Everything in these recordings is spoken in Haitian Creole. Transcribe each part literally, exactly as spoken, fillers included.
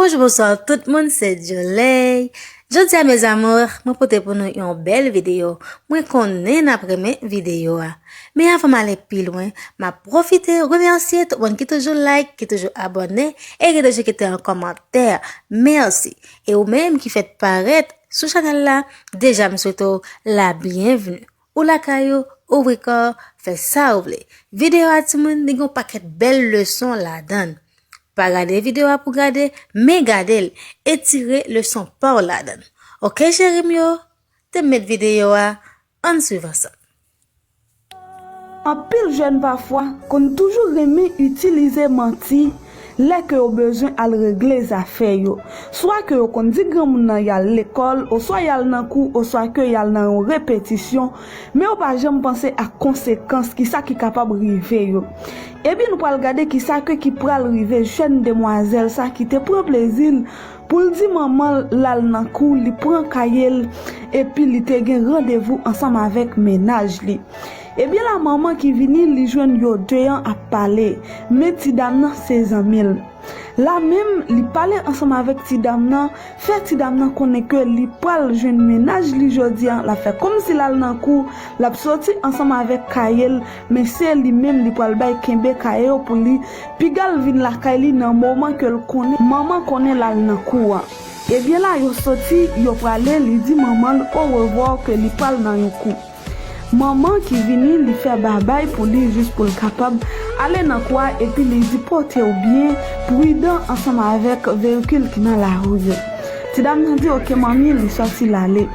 Bonjou, bonswa tout moun, se Joley. Jodi a, mes amours, mwen pote pou nou yon bèl videyo. Mwen konnen n ap renmen videyo a. Men avan m ale pi lwen, m ap pwofite remèsye tout moun ki toujou like, ki toujou abòne e ki toujou kite yon kòmantè. Mèsi. E ou menm ki fèk parèt sou chanèl la, deja m swete w la byenvni. Ou lakay ou, ouvri kò w, fè sa ou vle. Videyo a, timoun, li gen yon pakèt bèl leson ladan l. Pa gade videyo a pou gade, men gade l e tire leson pa w ladan l. Oke, cheri m yo, te met videyo a, ann swiv ansanm. Anpil jèn pafwa konn toujou renmen itilize manti lè ke yo bezwen al regle zafè yo. Swa ke yo konn di granmoun nan y al lekòl, oswa y al nan kou, oswa ke y al nan yon repetisyon, men yo pa janm panse ak konsekans, kisa ki kapab rive yo. Ebyen, nou pral gade kisa ke ki pral rive jèn demwazèl sa ki te pran plezi l pou l di manman l l al nan kou, li pran kaye l, epi li te gen randevou ansanm avèk mennaj li. Ebyen la, manman ki vini, li jwenn yo de an ap pale, men ti dam nan se zanmi l. La menm, li pale ansanm avèk ti dam nan, fè ti dam nan konnen ke li pral jwenn mennaj li jodi a, l ap fè kòmsi l al nan kou, l ap soti ansanm avèk kaye l, men se li menm li pral bay kenbe kaye yo pou li, piga l vin lakay li nan moman ke l konnen manman konnen l al nan kou a. Ebyen la, yo soti, yo prale, li di manman l orevwa ke li pral nan yon kou. Manman ki vini, li fè babay pou li jis pou l kapab ale nan kou a, epi li di pote w byen, pridan ansanm avèk veyikil ki nan lari yo. Ti dam nan di oke manmi, li sòti l ale.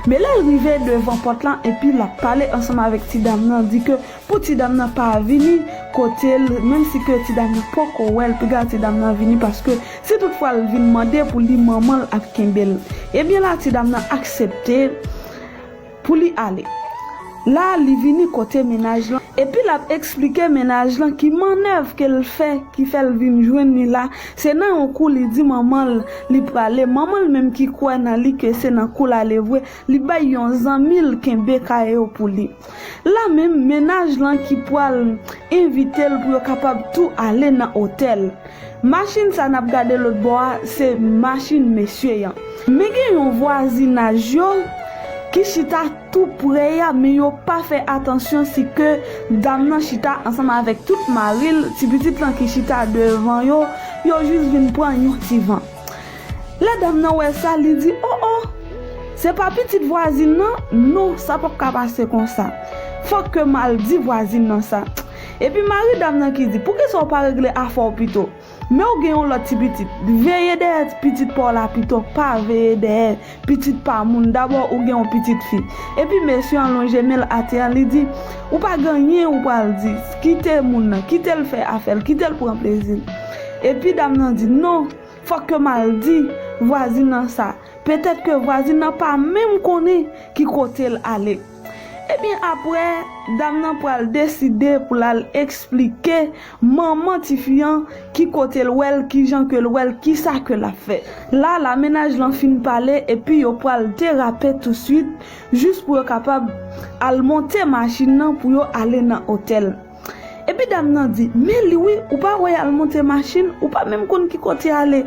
Men lè l rive devan pòt lan, epi l ap pale ansanm avèk ti dam nan, di ke pou ti dam nan pa vini kote l, menm si ke ti dam nan poko wè l, piga ti dam nan vini, paske si toutfwa l vin mande pou li, manman l ap kenbe l. Ebyen la, ti dam nan aksepte pou li ale. La, li vini kote mennaj lan, epi l ap eksplike mennaj lan ki mannèv ke l fè ki fè l vin jwenn li la. Se nan yon kou li di manman l li prale. Manman l menm ki kwè nan li ke se nan kou l ale vre, li bay yon zanmi l kenbe kaye yo pou li. La menm, mennaj lan ki pral envite l pou yo kapab tou ale nan otèl. Machin sa n ap gade lòt bò a, se machin mesye an. Men gen yon vwazinaj yo ki chita tou pre a, men yo pa fè atansyon si ke dam nan chita ansanm avèk tout mari l, ti pitit lan ki chita devan yo, yo jis vin pran yon ti van. Lè dam nan wè sa, li di, o o, se pa pitit vwazin nan? Non, sa p ap ka pase konsa. Fòk ke m al di vwazin nan sa. Epi mari dam nan ki di, poukisa w pa regle afè w pito? Men w gen yon lòt ti pitit. Veye dèyè pitit pa w la pito, pa veye dèyè pitit pa moun. Dabò, ou gen yon pitit fi. Epi mesye an lonje men l atè a, li di, ou pa gen anyen ou pral di. Kite moun nan, kite l fè afè l, kite l pran plezi l. Epi dam nan di, non, fòk ke m al di vwazin nan sa. Petèt ke vwazin nan pa menm konnen ki kote l ale. Ebyen, apre, dam nan pral deside pou l al eksplike manman tifi an ki kote l wè l, kijan ke l wè l, kisa ke l ap fè. La, la mennaj lan fin pale, epi yo pral derape touswit, jis pou yo kapab al monte machin nan pou yo ale nan otèl. Epi dam nan di, men li wi, ou pa wè y al monte machin, ou pa menm konn ki kote y ale.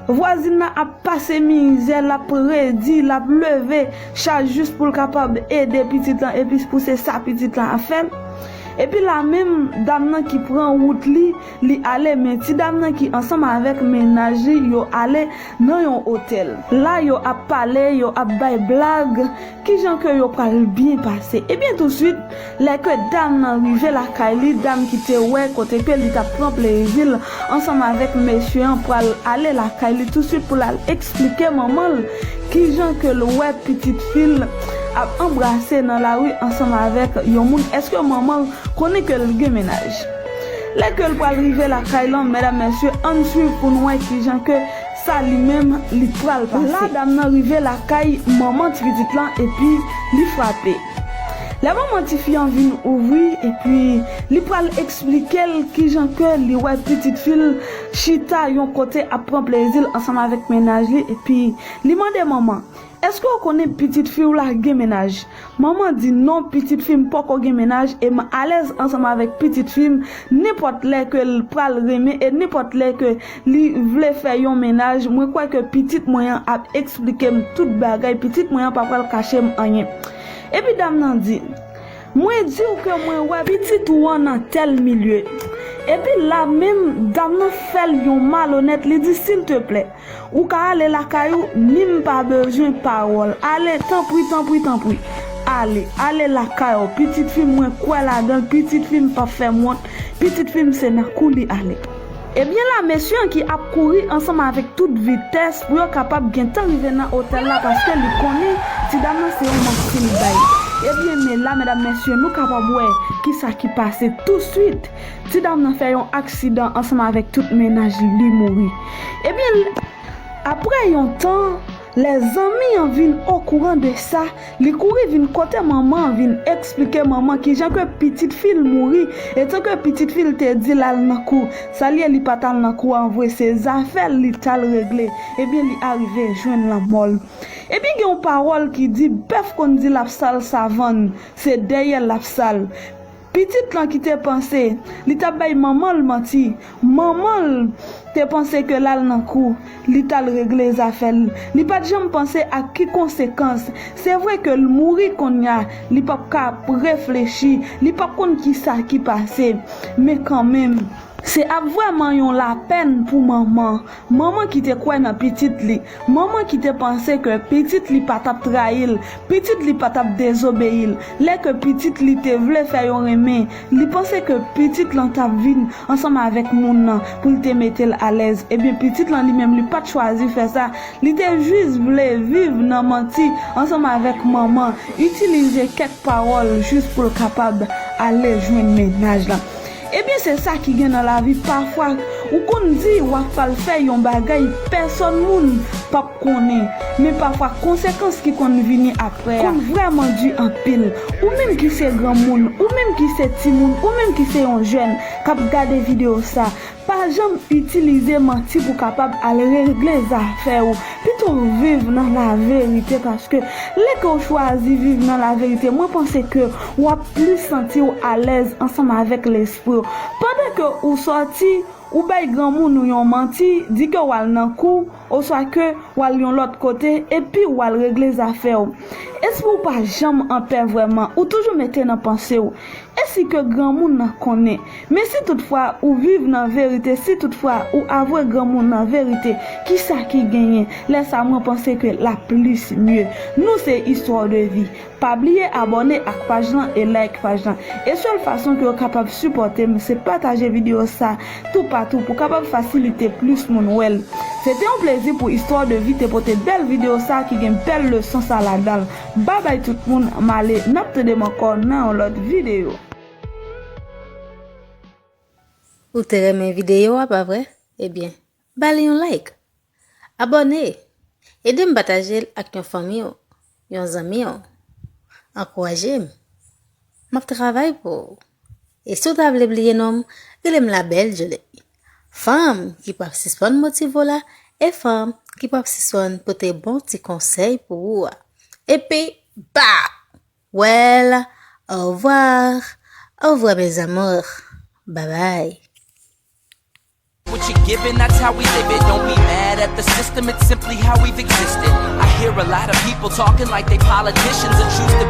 Vwazin nan ap pase mizè, l ap redi, l ap leve chaj jis pou l kapab ede pitit lan, epi pou se sa pitit lan ap fè l. Epi la menm, dam nan ki pran wout li, li ale, men ti dam nan ki ansanm avèk mennaj li, yo ale nan yon otèl. La, yo ap pale, yo ap bay blag, kijan ke yo pral byen pase. Ebyen, touswit, lè ke dam nan rive lakay li, dam ki te wè kote ke li t ap pran plezi l ansanm avèk mesye an pral ale lakay li touswit pou l al eksplike manman l kijan ke l wè pitit fi l ap anbrase nan lari ansanm avèk yon moun. Èske manman l konnen ke l gen mennaj? Lè ke l pral rive lakay lan, medam, mesye, ann swiv pou n wè kijan ke sa li menm li pral pase. La, dam nan rive lakay manman ti pitit lan epi li frape. Lè manman tifi an vin ouvri, epi li pral eksplike l kijan ke li wè pitit fi l chita yon kote ap pran plezi l ansanm avèk mennaj li, epi li mande manman, èske w konnen pitit fi w la gen mennaj? Manman di, non, pitit fi m poko gen mennaj, e m alèz ansanm avèk pitit fi m, nenpòt lè ke l pral renmen, e nenpòt lè ke li vle fè yon mennaj, mwen kwè ke pitit mwen an ap eksplike m tout bagay, pitit mwen an pa pral kache m anyen. Epi dam nan di, mwen di w ke mwen wè pitit ou an nan tèl milye. Epi la menm, dam nan fè l yon malonèt, li di, silteplè, ou ka ale lakay ou, ni m pa bezwen pawòl. Ale, tanpri, tanpri, tanpri. Ale, ale lakay ou. Pitit fi m, mwen kwè ladan l, pitit fi m p ap fè m wont, pitit fi m se nan kou li ale. Ebyen la, mesye an ki ap kouri ansanm avèk tout vitès pou yo kapab gentan rive nan otèl la, paske li konnen ti dam nan se yon manti li bay. Ebyen, men la, medam, mesye, nou kapab wè kisa ki pase touswit. Ti dam nan fè yon aksidan ansanm avèk tout mennaj li, li mouri. Ebyen, l-, apre yon tan, lè zanmi an vin okouran de sa, li kouri vin kote manman an, vin eksplike manman kijan ke pitit fi l mouri, etan ke pitit fi l te di l al nan kou. Sa l ye, li pa t al nan kou an vre, se zafè l li t al regle. Ebyen, li arive jwenn lanmò l. Ebyen, gen yon pawòl ki di, bèf konn di l ap sal savann, se dèyè l ap sal. Pitit lan ki te panse li t ap bay manman l manti, manman l te panse ke l al nan kou, li t al regle zafè l. Li pa t janm panse ak ki konsekans. Se vre ke l mouri kounye a, li p ap ka reflechi, li p ap konn kisa ki pase. Men kanmenm, se ap vrèman yon lapèn pou manman. Manman ki te kwè nan pitit li, manman ki te panse ke pitit li pa t ap trayi l, pitit li pa t ap dezobeyi l. Lè ke pitit li te vle fè yon renmen, li panse ke pitit lan t ap vin ansanm avèk moun nan pou l te mete l alèz. Ebyen, pitit lan li menm, li pa t chwazi fè sa. Li te jis vle viv nan manti ansanm avèk manman, itilize kèk pawòl jis pou l kapab ale jwenn mennaj lan. Ebyen, se sa ki gen nan lavi. Pafwa, ou konn di w ap pral fè yon bagay, pèsòn moun p ap konnen. Men pafwa, konsekans ki konn vini apre a konn vrèman di anpil. Ou menm ki se granmoun, ou menm ki se timoun, ou menm ki se yon jèn k ap gade videyo sa, pa janm itilize manti pou kapab al regle zafè w. Pito w viv nan laverite, paske lè ke w chwazi viv nan laverite, mwen panse ke w ap plis santi w alèz ansanm avèk lespri w. Pandan ke ou sòti, ou bay granmoun ou yon manti, di ke w al nan kou, oswa ke w al yon lòt kote, epi w al regle zafè w. Espri w pa janm anpè vrèman, ou toujou mete nan panse w. E si ke granmoun nan konnen? Men si toutfwa ou viv nan verite, si toutfwa ou avwe granmoun nan verite, kisa ki genyen? Lè sa, mwen panse ke l ap plis mye. Nou se Histoire de Vie. Pa bliye abòne ak paj lan e like paj lan. E sèl fason ke w kapab sipòte m, se pataje videyo sa toupatou pou kapab fasilite plis moun wè l. Se te yon plezi pou Histoire de Vie te pote bèl videyo sa ki gen bèl leson sa ladan l. Babay tout moun, m ale, n ap tande m ankò nan yon lòt videyo. Ou te renmen videyo a, pa vre? Ebyen, ba li yon like. Abòne. Ede m pataje l ak yon fanmi w, yon zanmi w. Ankouraje m. M ap travay pou ou. E si w ta vle bliye non m, rele m Labelle Jolie. Fanm ki p ap sispann motive w la, e fanm ki p ap sispann pote bon ti konsèy pou ou a. Epi, ba! Well, au revoir. Au revoir, mes amours. Bye bye. What you giving, that's how we live it. Don't be mad at the system, it's simply how we've existed. I hear a lot of people talking like they politicians and choose to